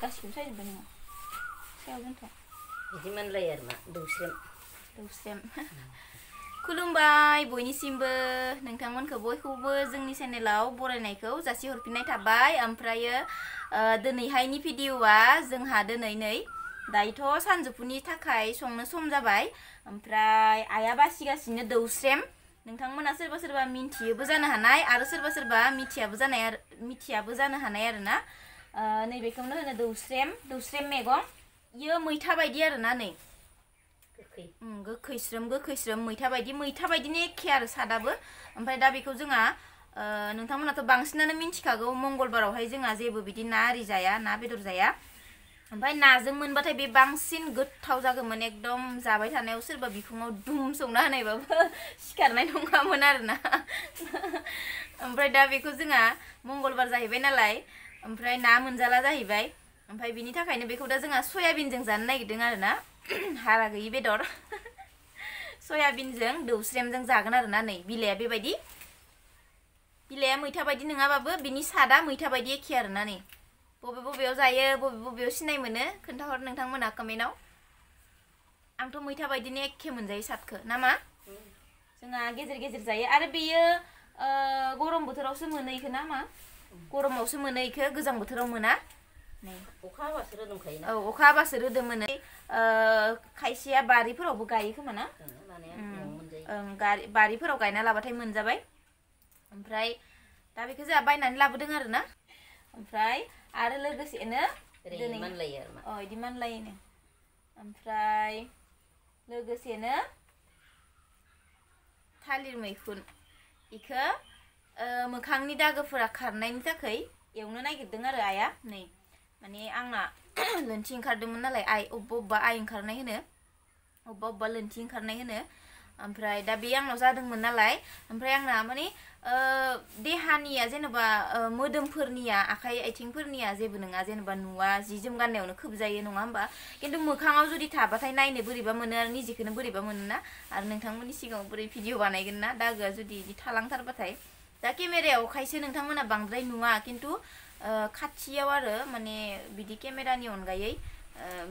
गासिबो सायजोब्बाय नोङो सायाव दोनथ' बिदि मोनलायो आरो मा दौस्रेम खुलुमबाय बयनिसिमबो नोंथांमोनखौ बयखौबो जोंनि चेनेलाव बरायनायखौ जासिहरफिननाय थाबाय ओमफ्रायो दिनैहायनि भिडिअआ जोंहा दिनै नै दायोथ' सानजौफुनि थाखाय संनो सम जाबाय ओमफ्राय आइया बासिगासिनो दौस्रेम नोंथांमोना सोरबा सोरबा मिन्थियोबो जानो हानाय आरो सोरबा सोरबा मिथियाबो जानो हानाय आरोना नैबेखौनो होनो दौस्रेम मैगं इयो मैथा बायदि आरोना नै गोखैस्रोम मैथा बायदिनो एखे आरो सादाबो ओमफ्राय दा बेखौ जोंहा नोंथांमोनाथ' बांसिनानो मिन्थिखागौ मंगलबारावहाय जोंहा जेबो बिदि ना आरि जाया ना बेदर जाया ओमफ्राय नाजों मोनबाथाय बे बांसिन गोथाव जागौमोन एकदम जाबाय थानायाव सोरबा बिखुङाव दुम संना होनायबाबो सिखारनाय नङामोन आरोना ओमफ्राय दा बेखौ जोंहा मंगलबार जाहैबाय नालाय ओमफ्राय ना मोनजाला जाहैबाय ओमफ्राय बिनि थाखायनो बेखौ दा जोंहा सयाबिनजों जानो नागिरदों आरोना हारा गैयि बेदर सयाबिनजों दौस्रेमजों जागोन आरोना नै बिलाइया बेबायदि बिलाइया मैथा बायदि नङाबाबो बिनि सादा मैथा बायदि एखे आरोना नै बबेयाव जायो बबेयाव सिनाय मोनो खोन्थाहर नोंथांमोना कमेन्टआव आंथ' मैथा बायदिनो एखे मोनजायो सादखौ नामा जोंहा गेजेर गेजेर जायो आरो बेयो गरम बोथोरावसो मोनो इखो ना मा गरमावसो मोनो इखो गोजां बोथोराव मोना अखा हाबासो रोदोमखायो ना अखा हाबासो रोदोमोनो खायसेया बारिफोरावबो गायो खोमा ना बारिफोराव गायना लाबाथाय मोनजाबाय ओमफ्राय दा बेखौ जोंहा बायनानै लाबोदों आरोना ओमफ्राय आरो लोगोसेनो दिनै मानलायो आरो इदि मानलायोनो ओमफ्राय लोगोसेनो थालिर मैखुन इखो मोखांनि दागोफोरा खारनायनि थाखाय एवनो नागिरदों आरो आइया नै माने आंना लोन्थि ओंखारदोंमोन नालाय अबेबा आइ ओंखारनाय होनो अबेबा लोन्थि ओंखारनाय होनो ओमफ्राय दा बे आंनाव जादोंमोन नालाय ओमफ्राय आंना माने देहानिया जेनेबा मोदोमफोरनिया आखाइ आथिंफोरनिया जेबो नङा जेनेबा नुवा जि जोम गाननायावनो खोबजायो नङा होमबा खिन्थु मोखाङाव जुदि थाबाथाय नायनो बोरैबा मोनो आरो निजेखौनो बोरैबा मोनोना आरो नोंथांमोननि सिगाङाव बोरै भिडिअ बानायगोन ना दागोआ जुदि बिदि थालांथारबाथाय दा केमेरायाव खायसे नोंथांमोना बांद्राय नुवा खिन्थु खाथियाव आरो माने बिदि केमेरानि अनगायै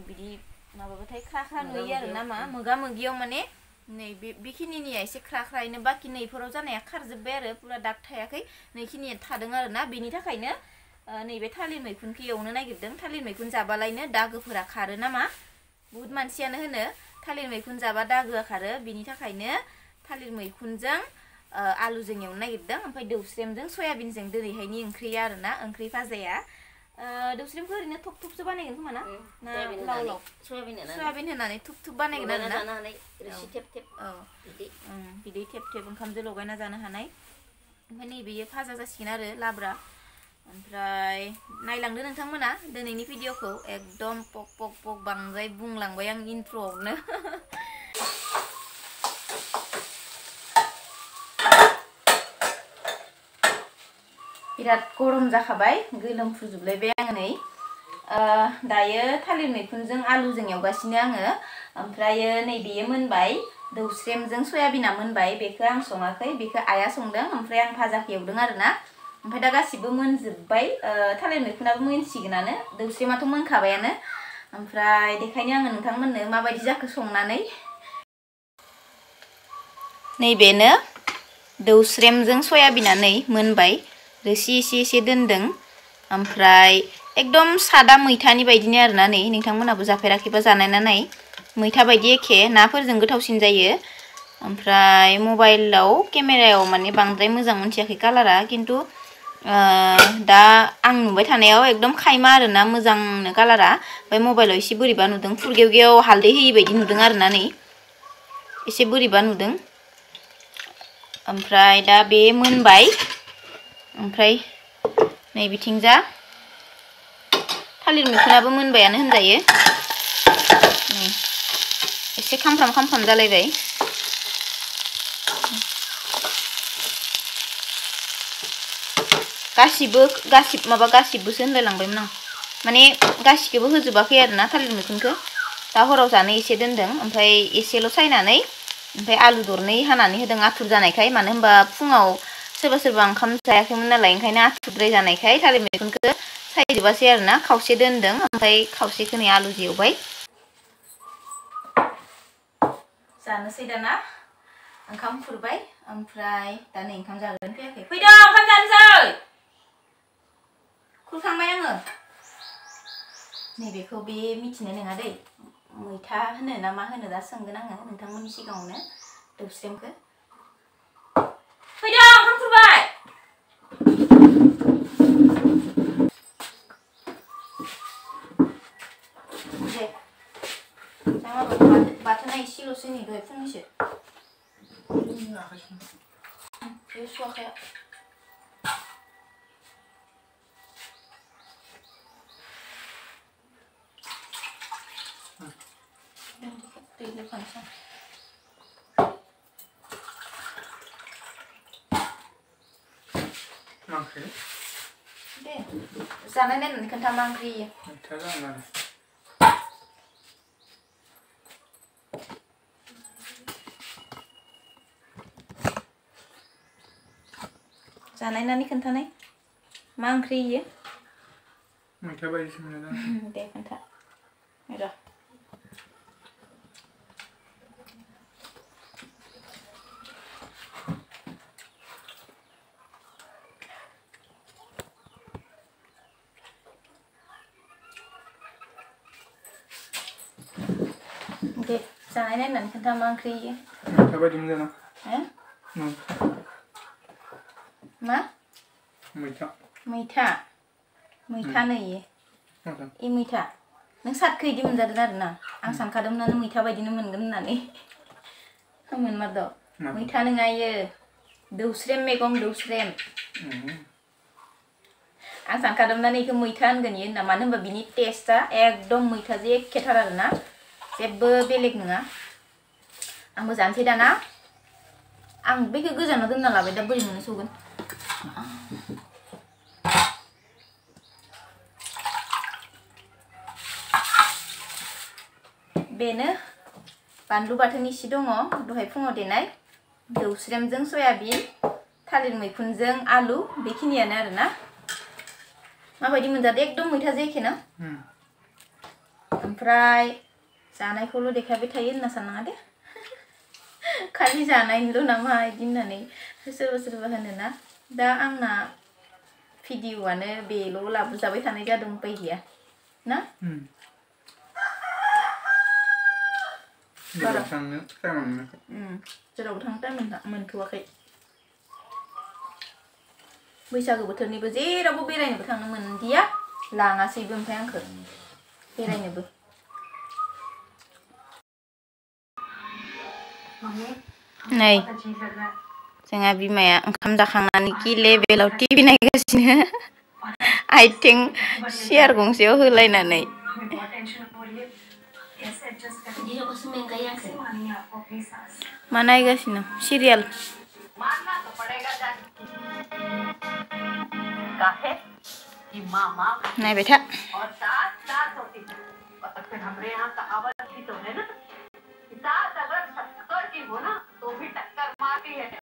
बिदि माबाबाथाय ख्रा नुयो आरो ना मा मोगा मोगियाव माने नै बेखिनिनिया एसे ख्रायैनो बाखि नैफोराव जानाया खारजोब्बाय आरो पुरा दाग थायाखै नैखिनिया थादों आरो ना बेनि थाखायनो नैबे थालिर मैखुनखौ एवनो नागिरदों थालिर मैखुन जाबालायनो दागोफोरा खारो नामा बुहुत मानसियानो होनो थालिर मैखुन जाबा दागोआ खारो बिनि थाखायनो थालिर मैखुनजों आलुजों एवनो नागिरदों ओमफ्राय दौस्रेमजों सयाबिनजों दिनैहायनि ओंख्रिया आरोना ओंख्रि भाजाया दौस्रेमखौ ओरैनो थुब थुबसो बानायगोन खोमा ना लाव सयाबिन होनानै थुब बानायगोन आरोना बिदै थेब ओंखामजों लगायना जानो हानाय ओमफ्राय नैबेयो भाजा जासिगोन आरो लाब्रा ओमफ्राय नायलांदो नोंथांमोना दिनैनि भिडिअखौ एकदम पक बांद्राय बुंलांबाय आं इन्ट्र'आवनो बिराद गरम जाखाबाय गोलोमफ्रुजोबलायबाय आङो नै दायो थालिर मैखुनजों आलुजों एवगासिनो आङो ओमफ्रायो नैबेयो मोनबाय दौस्रेमजों सयाबिना मोनबाय बेखौ आं सङाखै बेखौ आइया संदों ओमफ्राय आं भाजाखौ एवदों आरोना ओमफ्राय दा गासिबो मोनजोब्बाय थालिर मैखुनाबो मोनसिगोनानो दौस्रेमाथ' मोनखाबायानो ओमफ्राय बेखायनो आङो नोंथांमोननो माबायदि जाखो संनानै नैबेनो दौस्रेमजों सयाबिना नै मोनबाय रोसि एसे दोनदों ओमफ्राय एकदम सादा मैथानि बायदिनो आरोना नै नोंथांमोनाबो जाफेराखैबा जानायना नाय मैथा बायदि एखे नाफोरजों गोथावसिन जायो ओमफ्राय मबाइलाव केमेरायाव माने बांद्राय मोजां मोनथियाखै कालारा खिन्थु दा आं नुबाय थानायाव एकदम खायमा आरोना मोजांनो कालारा ओमफ्राय मबाइलाव एसे बोरैबा नुदों फुरगेवगेव हालदै होयि बायदि नुदों आरोना नै एसे बोरैबा नुदों ओमफ्राय दा बे मोनबाय ओमफ्राय नै बिथिंजा थालिर मैखुनाबो मोनबायानो होनजायो नै एसे खामफ्राम जालायबाय गासिबोसो होनलायलांबायमोन आं माने गासिखौबो होजोबाखै आरोना थालिर मैखुनखौ दा हराव जानो एसे दोनदों ओमफ्राय एसेल' सायनानै ओमफ्राय आलु दरनै हानानै होदों आथुर जानायखाय मानो होनबा फुङाव सोरबा सोरबा ओंखाम जायाखैमोन नालाय ओंखायनो आथुरद्राय जानायखाय थालिर मैखुनखौ सायजोबासै आरोना खावसे दोनदों ओमफ्राय खावसेखौ नै आलुजों एवबाय जानोसै दाना ओंखाम खुरबाय ओमफ्राय दा नै ओंखाम जाग्रोनो फैयाखै फैदों ओंखाम जानोसै खुरखांबाय आङो नैबेखौ बे मिथिनाय नङा दै मैथा होनो ना मा होनो दा सोंगोन आङो नोंथांमोननि सिगाङावनो दौस्रेमखौ फैदों ओंखाम खुरबाय दे बाथोना एसेल'सै नै दहाय फुंनिसो बे सुवाखै दै होखानोसै दे जानाय नायनानै खोन्था मा ओंख्रि जानायनानै खोन्थानाय मा ओंख्रि इयो मैथा बायदिसो मोनो दे खोन्था र' दे जानाय नायनानै खोन्था मा ओंख्रि इयो मैथा बायदि मोनो मा मैथा मैथा मैथा नै इ मैथा नों सातखौ इदि मोनजादों आरोना आं सानखादोंमोन नों मैथा बायदिनो मोनगोन होननानै मोनमारद' मैथा नङा इयो दौस्रेम मैगं दौस्रेम आं सानखादोंमोन इखौ मैथा होनगोन इयो होनना मानो होनबा बिनि टेस्टआ एकदम मैथाजों एखेथार आरोना जेबो बेलेग नङा आंबो जानोसै दाना आं बेखौ गोजानाव दोनना लाबाय दा बोरै मोननो सौगोन बेनो बानलु बाथोन इसे दङ दहाय फुङाव देनाय दौस्रेमजों सयाबिन थालिर मैखुनजों आलु बेखिनियानो आरोना माबायदि मोनजादों एकदम मैथाजों एखे ना ओमफ्राय जानायखौल' देखायबाय थायो होनना साननाङा दे खालि जानायनिल' नामा इदि होननानै सोरबा सोरबा होनोना दा आंना भिडिअ'आनो बेल' लाबोजाबाय थानाय जादों उपाय गैया ना जेरावबो थांनो टाइम मोनथ'वाखै बैसागो बोथोरनिबो जेरावबो बेरायनोबो थांनो मोनदिया लाङासैबो ओमफ्राय आंखौ बेरायनोबो नै जोंहा बिमाया ओंखाम जाखांनानै कि लेभेलाव टिभि नायगासिनो आइथिं सियार गंसेयाव होलायनानै मा नायगासिनो सिरियाल नायबाय था